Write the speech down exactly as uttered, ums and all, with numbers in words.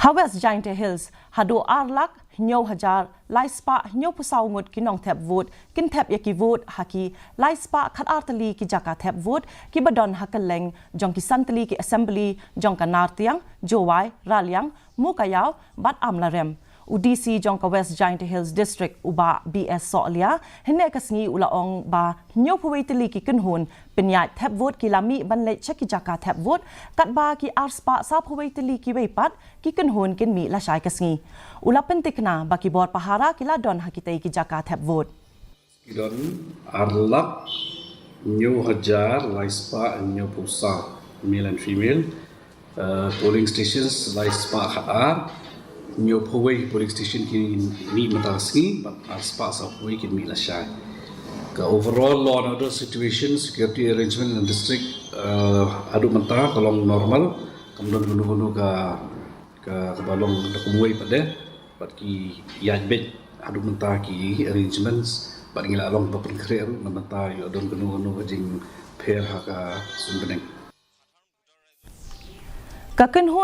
Ha West Jaintia Hills, haduh ar lak hynñiew hajar lai spah hynñiew phew saw ngut ki nongthep vote kin thep ïa ki vote ha ki lai spah khat ar tylli ki jaka thep vote kiba don ha kylleng jong ki san tylli ki assembly jong ka Nartiang, Jowai, Raliang, Mowkaiaw bad Amlarem. U D C jong ka West Jaintia Hills District, u Bah B S Sohlia, hynne ka sngi u la ong ba hynñiew phew wei tylli ki kynhun pynïaid thep vote ki la mih ban leit sha ki jaka thep vote, katba ki ar spah saw phew wei tylli kiwei pat ki kynhun kin mih lashai ka sngi. U la pyntikna ba ki bor pahara ki la don ha kitei ki jaka thep vote. Ki don ar lak hynñiew hajar lai spah hynñiew phew saw, male and female. Uh, polling stations lai spah khat ar, hynñiew phew wei polling station ki mih mynta ka sngi, bad ar spah saw phew wei kin mih lashai. Ka overall law and order situation, security arrangement in the district, uh, haduh mynta ka long normal, kam don kano kano ka, ka, kaba long da kumwei pat de, bad ki ïaid beit haduh mynta ki arrangements, bad ngi la long ba pynkhreh ruh na mynta ïoh don kano kano ka jingpher ha ka suiñ bneng. Ka kynhun